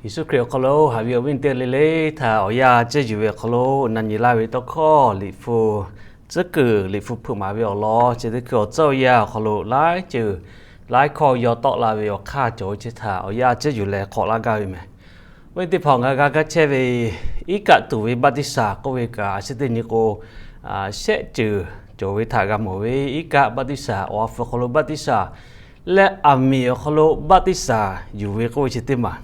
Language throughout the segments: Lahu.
Yeˍsuˆ Hkriꞈ awˬ hk'aw lo haꞈ ve awˬ viˉ teˇ g'aˇ le le htaꞈ awˬ yanˇ cehˇ yuˬ ve awˬ hk'aw lo na nyi laˇ ve tawˇ hkawˇ Liꞈ hpu tcuhˉ kuiˬ, Liꞈ hpu hpeuꞈ maˍ ve awˬ lawn chi teˇ hkui awˬ tcuhˉ awˬ yanˇ awˬ hk'aw lo laiˉ ceuˬ laiˉ hkawˇ yaw tawˆ la ve awˬ hk'aˇ cawˬ ve chi htaꞈ awˬ yanˇ cehˇ yuˬ leh hk'awꞈ laˇ gaˇ ve meh. Awˬ viˉ teˇ hpaˍ, ngaˬ g'a kaˇ chehˇ ve iˉ kaˆ tuˬ ve baˆtiˆsaˬ k'oˆ ve kaꞈ, a shu teˇ nyi k'o, shehˆ ceuˬ cawˬ ve htaꞈ g'a mawˬ ve. Iˉ kaˆ baˆtiˆsaˬ, awˬ ha hpu awˬ hk'aw lo baˆtiˆsaˬ, leh aˬ miˍ awˬ hk'aw lo baˆtiˆsaˬ yuˬ ve k'oˆ ve chi teˇ maˬ.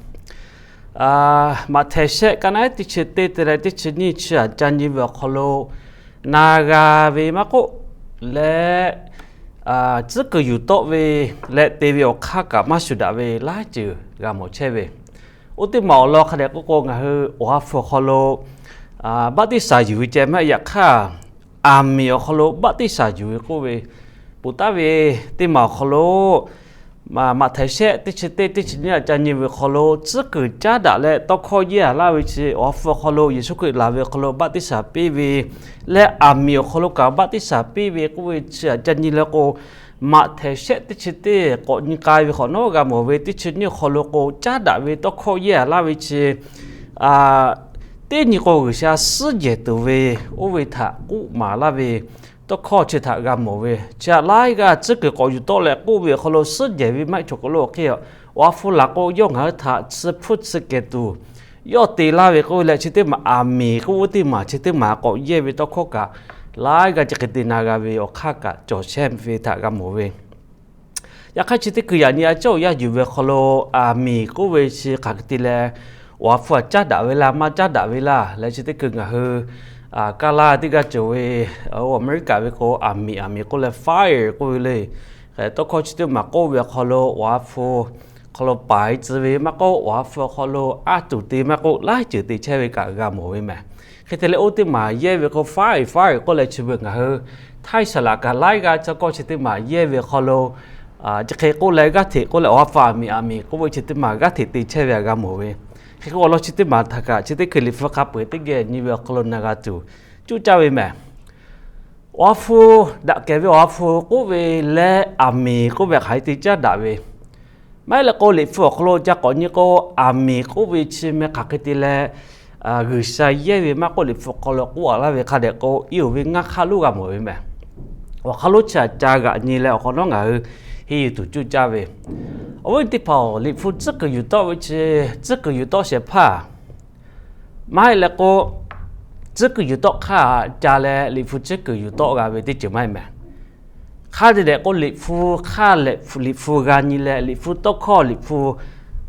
Maꞈhtehˍ shehˆ ka naˉ teˇ chi teˇ te leh teˇ chi nyiˇ chi aꞈ ca nyi ve awˬ hk'aw lo na g'a ve maˇ k'oˆ, leh tcuhˉ kuiˬ yuˬ tawˆ ve leh te ve awˬ hk'aˇ kaꞈ maˇ shuˍ daꞈ ve laiˉ ceuˬ g'a mawˬ chehˇ ve. Oˇ teˇ maˬ awˬ lawn hk'a dehꞈ k'oˆ k'o, ngaˬ hui awˬ ha hpu awˬ hk'aw lo baˆtiˆsaˬ yuˬ ve ceh maˇ heˆ. Yaꞈ hk'aˇ, aˬ miˍ awˬ hk'aw lo baˆtiˆsaˬ yuˬ ve k'oˆ ve, ponˬ taˉ ve teˇ maˬ awˬ hk'aw lo Maꞈhtehˍ shehˆ teˇ chi teˇ teˇ chi nyiˇ aꞈ ca nyi ve awˬ hk'aw lo tcuhˉ kuiˬ caˉ daꞈ leh tawˇ hkawˇ yehˇ laˇ ve chi, awˬ ha hpu awˬ hk'aw lo Yeˍsuˆ Hkriꞈ laˬ ve awˬ hk'aw lo baˆtiˆsaˬ piˇ ve, leh aˬ miˍ awˬ hk'aw lo kaꞈ baˆtiˆsaˬ piˇ ve k'oˆ ve chi aꞈ ca nyi leh k'o, Maꞈhtehˍ shehˆ teˇ chi teˇ k'awꞈ nyi k'ai ve hk'awꞈ nawˉ g'a mawˬ ve, teˇ chi nyiˇ awˬ hk'aw lo k'o caˉ daꞈ ve tawˇ hkawˇ yehˇ laˇ ve chi teˇ nyi k'o G'uiˬsha suhˉ jehˬ tuˬ ve oˇ ve htaꞈ k'oˆ maˍ laˇ ve tawˇ hkawˇ chi htaꞈ g'a mawˬ ve. Chi aꞈ laiˉ g'aˇ tcuhˉ kuiˬ k'awꞈ yuˬ tawˆ leh k'oˆ ve awˬ hk'aw lo suhˉ jehˬ ve maˇ heˆ. Chaw k'aw lo awˬ hk'e, awˬ ha hpu laˬ k'o yawˇ ngaˬ hui htaꞈ tsuh hpfuhˇ tsuh kehˬ tuˬ yawˇ te laˇ ve k'oˆ ve leh, chi teˇ maˬ aˬ miˍ k'oˆ ve teˇ maˬ chi teˇ maˬ k'awꞈ yehˇ ve tawˇ hkawˇ kaꞈ laiˉ g'aˇ chi hk'e te na g'a ve awˬ hk'aˇ kaꞈ cawˬ chehˇ ve htaꞈ g'a mawˬ ve. Yaꞈ hk'aˇ, chi teˇ hkui yaꞈ nyi a cawˇ yaˇ yuˬ ve awˬ hk'aw lo aˬ miˍ k'oˆ ve chi hk'aˬ hk'e te leh, awˬ ha hpu aꞈ caˉ daꞈ ve laˇ, maˇ caˉ daꞈ ve laˇ leh, chi teˇ hkui ngaˬ hui Kaˇlaˇ teˇ g'aˇ cawˬ ve, Aˍmeˍriˆkaꞈ ve k'o, aˬ miˍ aˬ miˍ k'oˆ leh fire k'oˆ ve le. Tawˇ hkawˇ chi teˇ maˬ k'oˆ ve awˬ hk'aw lo awˬ ha hpu hk'aw lo paiˍ tcuh ve maˇ k'oˆ, awˬ ha hpu awˬ hk'aw lo aˉ tuˬ te maˇ k'oˆ, laiˉ ceuˬ te chehˇ ve kaꞈ g'a mawˬ ve meh. Hk'e te leh, oˇ teˇ maˬ yehˇ ve k'o fire fire k'oˆ leh chi beuꞈ ngaˬ hui htaiˇ saˍ laꞈ kaꞈ laiˉ g'aˇ tcuh kawˇ chi teˇ maˬ yehˇ ve awˬ hk'aw lo, chi hk'e k'oˆ leh g'aˇ hteꞈ k'oˆ leh awˬ ha hpu aˬ miˍ aˬ miˍ k'oˆ ve chi teˇ maˬ g'aˇ hteꞈ te chehˇ ve htaꞈ g'a mawˬ ve. Hk'e k'o, awˬ lawn chi teˇ maˬ htaꞈ kaꞈ chi teˇ hkui Liꞈ hpu hk'a peu-eˬ teˇ geh nyi ve awˬ hk'aw lo na g'a tuˬ cuˇ caˇ ve meh. Awˬ ha hpu, daꞈ kehˬ ve awˬ ha hpu k'oˆ ve leh aˬ miˍ k'oˆ ve hk'aˬ hk'e te caˉ daꞈ ve, maˇ heˆ leh k'o, Liꞈ hpu awˬ hk'aw lo ca k'awꞈ nyi k'o, aˬ miˍ k'oˆ ve chi meh hk'aˬ hk'e te leh G'uiˬsha yehˇ ve maˇ k'oˆ, Liꞈ hpu awˬ hk'aw lo k'oˆ a laˇ ve hk'a dehꞈ k'o, iˉ oˍ ve ngaˇ hk'aˇ lonˉ g'a mawˬ ve meh. Awˬ hk'aw lo chi aꞈ ca g'aꞈ nyi leh awˬ hk'awꞈ nawˉ ngaˬ hui henˇ yuˬ tuˬ cuˇ caˇ ve. Awˬ viˉ teˇ hpaˍ-oˬ, Liꞈ hpu tcuhˉ kuiˬ yuˬ tawˆ ve chi, tcuhˉ kuiˬ yuˬ tawˆ shehˍ hpaˇ maˇ heˆ leh k'o, tcuhˉ kuiˬ yuˬ tawˆ hk'aˇ ca leh Liꞈ hpu tcuhˉ kuiˬ yuˬ tawˆ g'a ve teˇ ceuˬ maˇ heˆ meh. Hk'a dehꞈ dehꞈ k'o, Liꞈ hpu hk'aˇ leh Liꞈ hpu g'a nyi leh Liꞈ hpu tawˇ hkawˇ, Liꞈ hpu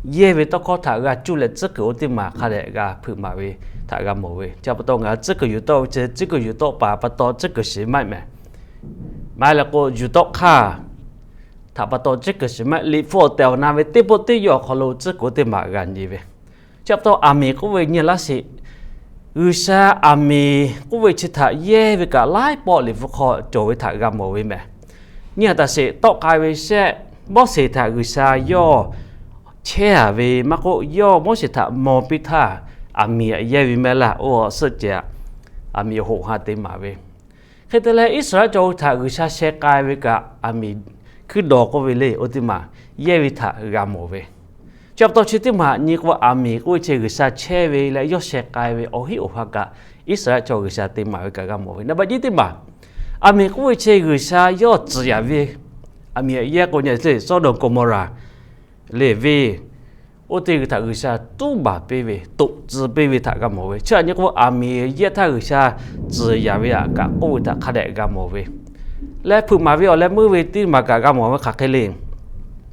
yehˇ ve tawˇ hkawˇ htaꞈ g'a cuˇ leh tcuhˉ kuiˬ oˇ teˇ maˬ hk'a dehꞈ g'a hpeuꞈ maˍ ve htaꞈ g'a mawˬ ve. Chi pa taw ngaˬ hui tcuhˉ kuiˬ yuˬ tawˆ ve chi, tcuhˉ kuiˬ yuˬ tawˆ paˍ pa taw tcuhˉ kuiˬ shiˍ maˇ heˆ meh. Maˇ heˆ leh k'o, yuˬ tawˆ hk'aˇ htaꞈ pa taw tcuhˉ kuiˬ shiˍ maˇ heˆ. Liꞈ hpu awˬ tehˬ awˬ na ve teˇ pawˆ teˇ yawˇ awˬ hk'aw lo tcuhˉ kuiˬ oˇ teˇ maˬ g'a nyi ve. Chi pa taw aˬ miˍ k'oˆ ve nyi laˇ sheˍ. G'uiˬsha aˬ miˍ k'oˆ ve chi htaꞈ yehˇ ve kaꞈ laiˉ pawˆ Liꞈ hpu hk'aw cawˬ ve htaꞈ g'a mawˬ ve meh. Nyi a taꞈ sheˍ, tawˆ k'ai ve shehˆ, Moˉseˍ htaꞈ G'uiˬsha yawˇ chehˇ a ve maˇ k'oˆ, yawˇ Moˉseˍ htaꞈ maw piˇ htaˇ, aˬ miˍ aꞈ yehˇ ve meh laˇ, oˇ awˬ suhˆ ceh aˬ miˍ hoꞈ ha te maˍ ve. Hk'e te leh, Iˉsaˍreˍlaˆ chaw hui htaꞈ G'uiˬsha sheh k'ai ve kaꞈ aˬ miˍ hkuiˉ dawˬ k'oˆ ve le, oˇ teˇ maˬ yehˇ ve htaꞈ g'a mawˬ ve. Chi pa taw chi teˇ maˬ nyi k'o, aˬ miˍ k'oˆ ve chi G'uiˬsha chehˇ ve leh yawˇ sheh k'ai ve awˬ hinˉ awˬ ha kaꞈ Iˉsaˍreˍlaˆ chaw G'uiˬsha te maˍ ve kaꞈ g'a mawˬ ve. Naˍ baꞈ nyiˇ teˇ maˬ, aˬ miˍ k'oˆ ve chi G'uiˬsha yawˇ tcuhˍ yaˍ ve, aˬ miˍ aꞈ yehˇ k'o nyi le, Sawˉdonˍ G'oˍmoˍraˍ le ve, oˇ teˇ g'uiˬ htaꞈ G'uiˬsha tuˉ baˬ piˇ ve, toꞈ tcuh piˇ ve htaꞈ g'a mawˬ ve. Chi aꞈ nyi k'o, aˬ miˍ yehˇ htaˇ G'uiˬsha tcuhˍ yaˍ ve htaꞈ kaꞈ k'oˆ ve htaꞈ hk'a dehꞈ g'a mawˬ ve. Leh hpeuꞈ maˍ ve awˬ leh meuˇ ve teˇ maˬ kaꞈ g'a mawˬ ve hk'aˬ hk'e le.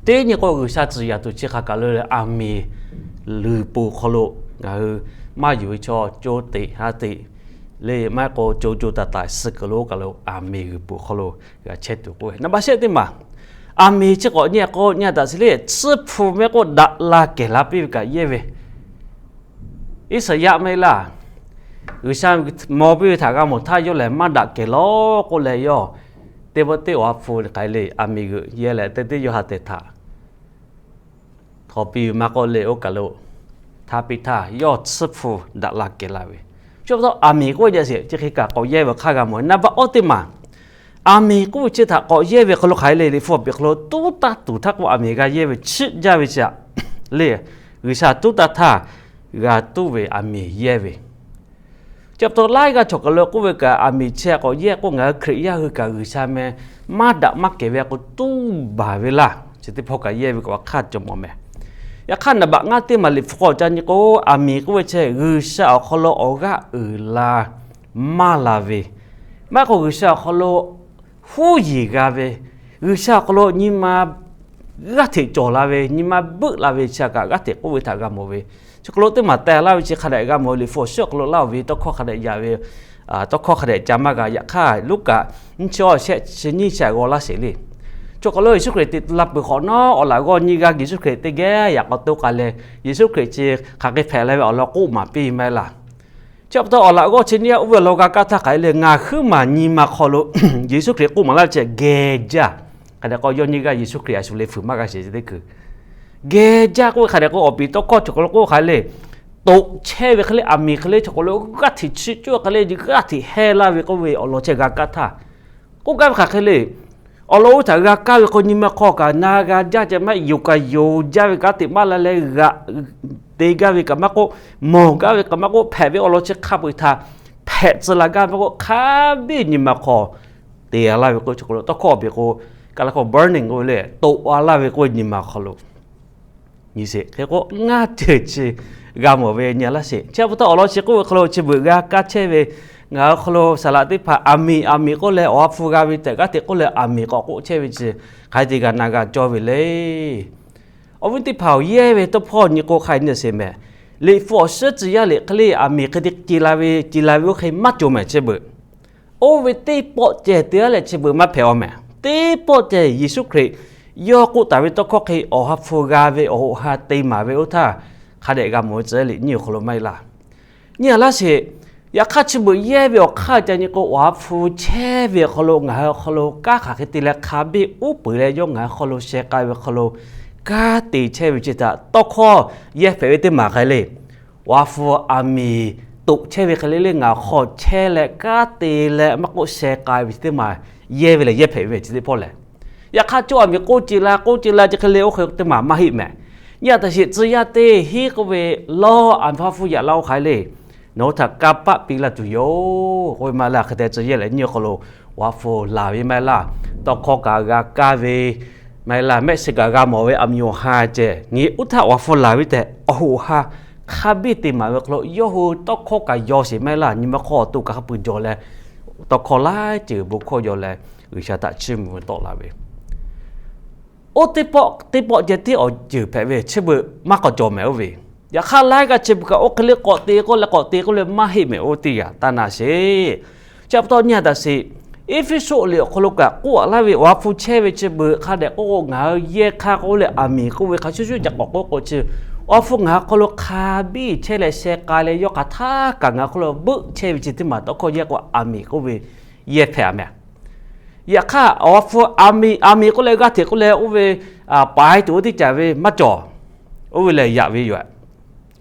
Teˇ nyi k'o, G'uiˬsha tcuhˍ yaˍ tuˬ chi hk'aˬ kaˬ lo le, aˬ miˍ g'uiˬ poˬ hk'aw lo ngaˬ hui maˇ yuˬ ve chaw co teꞈ ha teꞈ le, maˇ heˆ k'o co co taiˍ taiˍ suh kuiˬ lo kaˬ lo aˬ miˍ g'uiˬ poˬ hk'aw lo g'a chehˇ tuˬ k'oˆ ve. Naˍ baꞈ shehˆ teˇ maˬ, aˬ miˍ chi k'awꞈ nyi k'o, nyi a taꞈ sheˍ le, tsuhˇ hpu mehˆ k'oˆ daꞈ la kehˬ la piˇ ve kaꞈ yehˇ ve. Iˉsaˍyaˆ mehˆ laˇ, G'uiˬsha maw piˇ ve htaꞈ g'a mawˬ htaˇ, yawˇ lehˬ maˇ daꞈ kehˬ lawˬ k'oˆ leh, yawˇ teˇ pawˆ teˇ awˬ ha hpu k'ai le, aˬ miˍ g'euꞈ yehˇ leh teˇ teˇ yawˇ ha tehˬ htaꞈ htaw piˇ ve maˇ k'oˆ le, oˇ kaˬ lo htaˇ piˇ htaˇ yawˇ tsuhˇ hpu daꞈ la kehˬ la ve. Chi pa taw aˬ miˍ k'oˆ jaˇ sheˍ, chi hk'e kaꞈ k'awꞈ yehˇ ve awˬ hk'aˇ g'a mawˬ ve. Naˍ baꞈ awˇ teˇ maˬ, aˬ miˍ k'oˆ ve chi htaꞈ k'awꞈ yehˇ ve hk'aw lo hk'aˬ hk'e le, Liꞈ hpu awˬ piˍ hk'aw lo tuˉ taˇ tuˬ htaˇ k'o, aˬ miˍ g'a yehˇ ve chiˆ jaˇ ve chi aꞈ le. G'uiˬsha tuˉ taˇ htaˇ g'a tuˉ ve aˬ miˍ yehˇ ve. Chi pa taw laiˉ g'aˇ chaw kaˬ lo k'oˆ ve kaꞈ, aˬ miˍ chi k'awꞈ yehˇ k'o, ngaˬ hui Hkriꞈ yaˇ hui kaꞈ G'uiˬsha meh maˇ daꞈ maˇ kehˬ ve k'o tuˉ baˬ ve laˇ. Chi teˇ hpawˇ kaꞈ yehˇ ve kaꞈ awˬ hk'aˇ cawˬ mawˬ mehˍ. Yaꞈ hk'aˇ, naˍ baꞈ ngaˇ teˇ maˬ Liꞈ hpu k'awꞈ ca nyi k'o, aˬ miˍ k'oˆ ve chi G'uiˬsha awˬ hk'aw lo awˬ g'aˇ uiˍ la maˇ la ve, maˇ heˆ k'o G'uiˬsha awˬ hk'aw lo huˉ yeˬ g'a ve, G'uiˬsha awˬ hk'aw lo nyi ma g'aˇ hteꞈ cawˬ la ve, nyi ma beuˆ la ve chi kaꞈ g'aˇ hteꞈ k'oˆ ve htaꞈ g'a mawˬ ve. Chi hk'aw lo teˇ maˬ teh laˇ ve chi hk'a dehꞈ g'a mawˬ ve, Liꞈ hpu awˬ suhˉ awˬ hk'aw lo laˇ-oˬ ve tawˇ hkawˇ hk'a dehꞈ yaꞈ ve, tawˇ hkawˇ hk'a dehꞈ ca maˇ g'a. Yaꞈ hk'aˇ, Luˉkaꞈ nyiˇ chi awˇ shehˆ chi nyiˇ chi g'aw laˇ sheˍ le. Chi hk'aw lo Yeˍsuˆ Hkriꞈ te la peuˬ hk'awꞈ nawˉ, awˬ laꞈ g'awˇ nyiˇ g'aˇ Yeˍsuˆ Hkriꞈ teˇ geh yaꞈ k'aw to k'ai leh, Yeˍsuˆ Hkriꞈ chi hk'aˬ hk'e hpehꞈ la ve awˬ lawn k'oˆ maˍ piˇ maˇ heˆ laˇ. Chi pa taw awˬ laꞈ g'awˇ chi nyiˇ g'aˇ oˇ ve awˬ lawn g'a kaˇ htaˇ hk'aˬ hk'e le, ngaˬ huiˉ maˬ nyi ma hk'aw lo Yeˍsuˆ Hkriꞈ k'oˆ maˍ laˇ ve chi geh jaˇ. Hk'a dehꞈ k'o, yawˇ nyiˇ g'aˇ Yeˍsuˆ Hkriꞈ a shu le fuiˍ maˇ g'a sheˍ chi teˇ hkui geh jaˇ k'oˆ ve hk'a dehꞈ k'o, awˬ piˍ tawˇ hkawˇ chi hk'aw lo k'oˆ hk'a le, toꞈ chehˇ ve hk'e le, aˬ miˍ hk'e le, chi hk'aw lo g'aˇ hteꞈ chi cawˇ hk'e le, g'aˇ hteꞈ heh laˇ ve k'oˆ ve awˬ lawn chi g'a kaˇ htaˇ, k'oˆ gaˇ ve hk'aˬ hk'e le, awˬ lawn oˇ htaꞈ g'a kaˇ ve k'o, nyi ma hk'aw kaꞈ na g'a jaˇ ceh maˇ heˆ, yoˬ kaꞈ yoˬ jaˇ ve kanˉ te maˇ la leh, g'aꞈ te gaˇ ve kaꞈ maˇ k'oˆ, mawˬ gaˇ ve kaꞈ maˇ k'oˆ, hpehꞈ ve awˬ lawn chi hk'a peu-eˬ htaꞈ hpehꞈ tcuh la gaˇ ve maˇ k'oˆ, hk'a biˇ nyi ma hk'aw te-a laˇ ve k'o, chi hk'aw lo tawˇ hkawˇ awˬ piˍ k'o, ka la k'o burning k'oˆ ve le, toꞈ-a laˇ ve k'oˆ ve nyi ma hk'aw lo nyi sheˍ hk'e k'o, ngaˇ ceuˬ chi g'a mawˬ ve nyi laˇ sheˍ. Chi pa taw awˬ lawn chi k'oˆ ve hk'aw lo chi beuꞈ g'a kaˇ chehˇ ve, ngaˬ hui hk'aw lo saˍ laꞈ teˇ hpaˍ aˬ miˍ aˬ miˍ k'oˆ leh, Awˬ ha hpu g'a ve tehꞈ g'aˇ hteꞈ k'oˆ leh, aˬ miˍ k'awꞈ k'oˆ chehˇ ve chi hk'aˬ hk'e te g'a na g'a cawˇ ve le. Awˬ viˉ teˇ hpaˍ-oˬ, yehˇ ve tawˇ hpawˇ nyi k'o hk'a nyi sheˍ mehˍ. Liꞈ hpu awˬ suhˉ tcuh yaˇ liꞈ hk'e le, aˬ miˍ hk'e te ce la ve, ce la ve oˇ hk'e maˇ cawˬ mehˍ chi beuꞈ. Oˇ ve teˇ pawˆ ceh te-a leh chi beuꞈ maˇ hpehꞈ-a mehˍ. Teˇ pawˆ ceh Yeˍsuˆ Hkriꞈ yawˇ k'oˆ taˍ ve tawˇ hkawˇ hk'e Awˬ ha hpu g'a ve awˬ hoꞈ ha te maˍ ve oˇ htaˇ, hk'a dehꞈ g'a mawˬ ve tcuh yaˇ liꞈ nyiˇ awˬ hk'aw lo maˇ heˆ laˇ. Nyi-a laˇ sheˍ. Yaꞈ hk'aˇ, chi beuꞈ yehˇ ve awˬ hk'aˇ ca nyi k'o, Awˬ ha hpu chehˇ ve awˬ hk'aw lo ngaˬ hui awˬ hk'aw lo kanˉ hk'aˬ hk'e te leh hk'a biˇ uˉ peunˍ leh yawˇ ngaˬ hui hk'aw lo sheh k'ai ve awˬ hk'aw lo kanˉ te chehˇ ve chi htaꞈ tawˇ hkawˇ yehˇ hpehꞈ ve teˇ maˬ hk'aˬ hk'e le, Awˬ ha hpu aˬ miˍ toꞈ chehˇ ve hk'e le le ngaˬ hk'aw chehˇ leh kanˉ te leh maˇ k'oˆ sheh k'ai ve chi teˇ maˬ yehˇ ve lehˬ yehˇ hpehꞈ ve mehˍ chi teˇ pawˆ lehˬ. Yaꞈ hk'aˇ, cawˇ aˬ miˍ k'oˆ ce la k'oˆ ce la ce hk'e le oˇ hk'e teˇ maˬ maˇ heˆ mehˍ. Nyi-a taꞈ sheˍ, tcuh yaˇ teˇ hinˉ k'oˆ ve lawˇ aˬ miˍ Awˬ ha hpu yaꞈ la-o hk'aˬ hk'e le, nawˬ hui htaꞈ kanˇ paˆ piˇ laˇ tuˬ yoˬ k'oˆ ve maˇ heˆ laˇ. Hk'e te tcuh yaˇ lehˬ nyiˇ awˬ hk'aw lo Awˬ ha hpu laˬ ve maˇ heˆ laˇ. Tawˇ hkawˇ kaꞈ g'a kaˇ ve maˇ heˆ laˇ. Mehˆ shiˍ kaꞈ g'a mawˬ ve aˬ miˍ awˬ ha ceh nyi oˇ htaˇ Awˬ ha hpu laˬ ve tehꞈ awˬ hoꞈ ha hk'a biˇ te maˍ ve hk'aw lo yawˇ hui tawˇ hkawˇ kaꞈ yaw sheˍ maˇ heˆ laˇ. Nyi ma hk'aw awˬ to kaꞈ hk'a peu-eˬ jaw leh, tawˇ hkawˇ laiˉ ceuˬ bon hkawˇ yaw leh, G'uiˬsha htaꞈ chiˇ mvuh ve tawˆ la ve Oˇ teˇ pawˆ teˇ pawˆ ceh tiˉ awˬ ceuˬ hpehꞈ ve chi beuꞈ maˇ k'awꞈ cawˬ mehˍ oˇ ve. Yaꞈ hk'aˇ, laiˉ g'aˇ chi beuꞈ kaꞈ oˇ hk'e le k'awꞈ te k'oˆ leh k'awꞈ te k'oˆ leh maˇ heˆ mehˍ oˇ teˇ yanˇ taˇ na sheˍ. Chi pa taw nyi-a taꞈ sheˍ, Eˇfeˇsuꞈ liꞈ awˬ hk'aw lo kaꞈ k'oˆ-a laˇ ve, Awˬ ha hpu chehˇ ve chi beuꞈ hk'a dehꞈ k'oˆ k'o, ngaˬ hui yehˇ hk'aˇ k'oˆ leh aˬ miˍ k'oˆ ve hk'a shuˍ shuˍ ca k'awꞈ k'oˆ k'o chi, Awˬ ha hpu ngaˬ hui hk'aw lo hk'a biˇ chehˇ leh sheh k'ai leh yawˇ hk'aˬ htaˇ kaꞈ ngaˬ hui hk'aw lo beuˆ chehˇ ve chi teˇ maˬ tawˇ hkawˇ yehˇ k'o aˬ miˍ k'oˆ ve yehˇ hpehꞈ mehˍ. Yaꞈ hk'aˇ, Awˬ ha hpu aˬ miˍ aˬ miˍ k'oˆ leh g'aˇ hteꞈ k'oˆ leh oˇ ve paiˍ tuˬ oˇ teˇ caˬ ve maˇ cawˬ. Oˇ ve lehˬ yaꞈ ve yoˬ.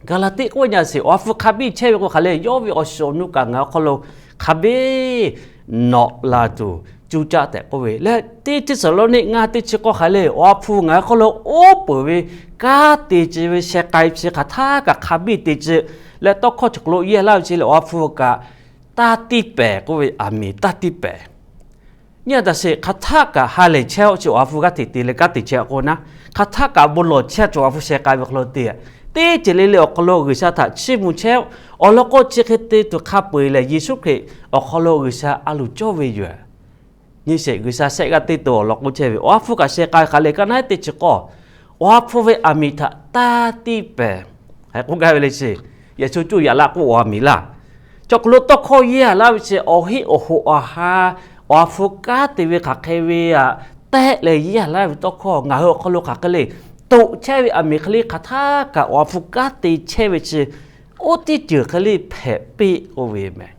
Gaˍlaˍtiˆ k'oˆ ve nyi-a sheˍ, Awˬ ha hpu hk'a biˇ chehˇ ve k'o hk'aˬ le, yawˇ ve awˬ shiˍ awˬ nu kaꞈ ngaˬ hui hk'aw lo hk'a biˇ nawꞈ la tuˬ cuˇ caˆ tehꞈ k'oˆ ve leh, teˇ Hteˇsaˍlawˇniˆ ngaˇ teˇ chi k'awˇ hk'aˬ le, Awˬ ha hpu ngaˬ hui hk'aw lo oˉ peunˍ ve kanˉ te ce ve sheh k'ai chi hk'aˬ htaˇ kaꞈ hk'a biˇ te ce leh tawˇ hkawˇ chi hk'aw lo yehˇ laˇ ve chi lehˬ, Awˬ ha hpu kaꞈ taˇ tiˇ pehˍ k'oˆ ve aˬ miˍ taˇ tiˇ pehˍ. Nyi-a taꞈ sheˍ, hk'aˬ htaˆ kaꞈ ha lehˬ chehˇ-oˆ, chi Awˬ ha hpu g'aˇ hteꞈ te leh kanˉ te chehˇ k'o naˉ, hk'aˬ htaˆ kaꞈ bon lawˬ chehˇ, chi Awˬ ha hpu sheh k'ai ve hk'aw lo te, teˇ ceuˬ le le awˬ hk'aw lo G'uiˬsha htaꞈ chiˇ mvuh chehˇ-oˆ. Awˬ lawn k'o, chi hk'e te tuˬ hk'a peu-eˬ lehˬ, Yeˍsuˆ Hkriꞈ awˬ hk'aw lo G'uiˬsha a loˍ cawˇ ve yoˬ. Nyi sheˍ, G'uiˬsha shehˆ g'aˇ teˇ to awˬ lawn k'oˆ chehˇ ve, Awˬ ha hpu kaꞈ sheh k'ai hk'aˬ le, ka naˉ teˇ chi k'awˇ, Awˬ ha hpu ve aˬ miˍ htaꞈ taˇ tiˇ pehˍ. Hk'e k'oˆ gaˇ ve le chi, yehˬ chu cuˇ yaꞈ la k'oˆ Awˬ ha miˍ laˇ. Chi hk'aw lo tawˇ hkawˇ yehˇ laˇ ve chi, awˬ heˆ awˬ hoꞈ awˬ ha, Awˬ ha hpu kanˉ te ve hk'aˬ hk'e ve aꞈ tehˆ leh yehˇ laˇ ve tawˇ hkawˇ ngaˬ hui awˬ hk'aw lo hk'aˬ hk'e le, toꞈ chehˇ ve aˬ miˍ hk'e le hk'aˬ htaˇ kaꞈ Awˬ ha hpu kanˉ te chehˇ ve chi, oˇ teˇ ceuˬ hk'e le hpehꞈ piˇ k'oˆ ve mehˍ.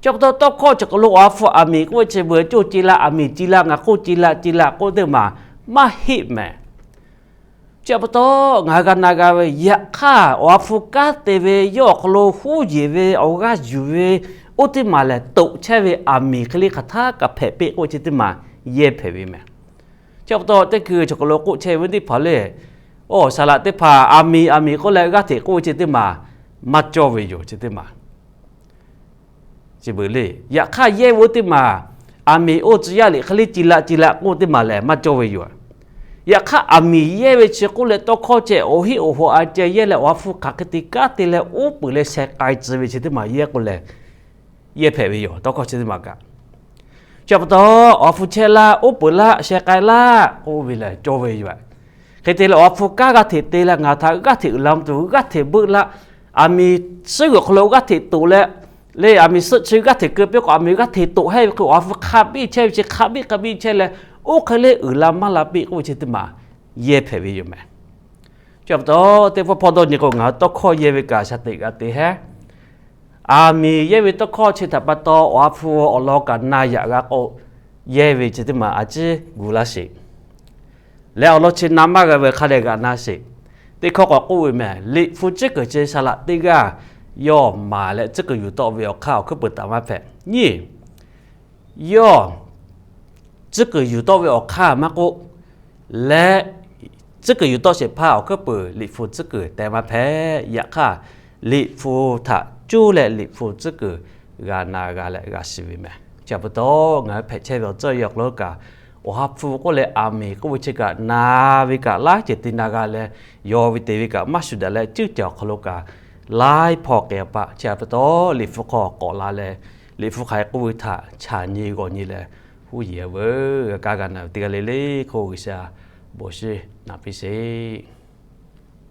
Chi pa taw tawˇ hkawˇ chi hk'aw lo Awˬ ha hpu aˬ miˍ k'oˆ ve chi beuꞈ, coˇ ce la aˬ miˍ ce la ngaˬ k'oˆ ce la ce la k'oˆ teˇ maˬ maˇ heˆ mehˍ. Chi pa taw ngaˬ hui g'a na g'a ve, yaꞈ hk'aˇ Awˬ ha hpu kanˉ te ve yawˇ awˬ hk'aw lo huˉ yeˬ ve awˬ g'aˇ yuˬ ve oˇ teˇ maˬ lehˬ, toꞈ chehˇ ve aˬ miˍ hk'e le hk'aˬ htaˇ kaꞈ hpehꞈ piˇ k'oˆ chi teˇ maˬ yehˇ hpehꞈ ve mehˍ. Chi pa taw teˇ hkui chi hk'aw lo k'oˆ chehˇ ve teˇ hpaˍ lehˬ, Oˇ saˍ laꞈ teˇ hpaˍ aˬ miˍ aˬ miˍ k'oˆ leh g'aˇ hteꞈ k'oˆ ve chi teˇ maˬ maˇ cawˇ ve yoˬ. Chi teˇ maˬ chi beuꞈ le. Yaꞈ hk'aˇ yehˇ ve oˇ teˇ maˬ aˬ miˍ oˇ tcuh yaˇ liꞈ hk'e le ci laꞈ ci laꞈ k'oˆ teˇ maˬ lehˬ maˇ cawˇ ve yoˬ. Yaꞈ hk'aˇ aˬ miˍ yehˇ ve chi k'oˆ leh tawˇ hkawˇ ceh awˬ heˆ awˬ hawꞈ a ceh yehˇ leh awˬ ha hpu hk'aˬ hk'e te kanˉ te leh uˉ peunˍ leh sheh k'ai tcuh ve chi teˇ maˬ yehˇ k'oˆ leh yehˇ hpehꞈ ve yoˬ. Tawˇ hkawˇ chi teˇ maˬ kaꞈ chi pa taw, awˬ ha hpu chehˇ laˇ, uˉ peunˍ laˇ, sheh k'ai laˇ k'oˆ ve lehˬ cawˇ ve yoˬ. Hk'e te leh awˬ ha hpu kanˉ g'aˇ hteꞈ te leh ngaˬ htaꞈ g'aˇ hteꞈ uiˍ la mvuh tuˬ g'aˇ hteꞈ beuˆ laˇ, aˬ miˍ suhˉ g'uiˬ awˬ hk'aw lo g'aˇ hteꞈ toꞈ leh, le aˬ miˍ suhˆ chi g'aˇ hteꞈ keu piˇ k'o aˬ miˍ g'aˇ hteꞈ toꞈ hehˇ ve hk'e awˬ ha hpu hk'a biˇ chehˇ ve chi hk'a biˇ hk'a biˇ chehˇ leh, oˇ hk'e le uiˍ la maˇ la piˇ k'oˆ ve chi teˇ maˬ yehˇ hpehꞈ ve yoˬ meh. Chi pa taw, teˇ pawˆ hpawˇ dawˇ nyi k'o ngaˬ hui tawˇ hkawˇ yehˇ ve kaꞈ shaˍ teꞈ g'a te hehˉ. Aˬ miˍ yehˇ ve tawˇ hkawˇ chi htaꞈ pa taw awˬ ha hpu awˬ lawn kaꞈ na yaꞈ g'a k'o, yehˇ ve chi teˇ maˬ a ciˉ gu laˇ sheˍ. Leh awˬ lawn chi na maˇ g'a ve hk'a dehꞈ g'aꞈ na sheˍ. Teˇ hkawˇ k'awꞈ k'oˆ ve meh, liꞈ hpu tcuhˉ kuiˬ chi saˍ laꞈ teˇ g'aˇ yawˇ maˍ leh tcuhˉ kuiˬ yuˬ tawˆ ve awˬ hk'aˇ awˬ hkuiˉ peuˬ taˍ maˇ hpehꞈ nyi. Yawˇ tcuhˉ kuiˬ yuˬ tawˆ ve awˬ hk'aˇ maˇ k'oˆ, leh tcuhˉ kuiˬ yuˬ tawˆ shehˍ hpaˇ awˬ hkuiˉ peuˬ liꞈ hpu tcuhˉ kuiˬ teh maˇ hpehꞈ. Yaꞈ hk'aˇ, liꞈ hpu htaꞈ cuˇ leh liꞈ hpu tcuhˉ kuiˬ g'a na g'a leh g'a shiˍ ve meh. Chi pa taw, ngaˬ hui hpehꞈ chehˇ ve awˬ tcuhˇ yaw k'o kaꞈ, awˬ ha hpu k'oˆ leh aˬ miˍ k'oˆ ve chi kaꞈ na ve kaꞈ laiˉ ceuˬ te na g'a leh, yaw ve te ve kaꞈ maˇ shuˍ daꞈ leh cuˇ caˬ awˬ hk'aw lo kaꞈ laiˉ hpawˇ k'ai pa. Chi pa taw, liꞈ hpu hk'aw k'awꞈ la leh, liꞈ hpu hk'aˬ hk'e k'oˆ ve htaꞈ chaˬ nyi g'awˬ nyi leh huˉ yeˬ veuˬ. G'a kaˇ g'a na ve teˇ g'aˇ le le hk'oˆ G'uiˬsha bon shiˍ naˍ piˇ sheˍ.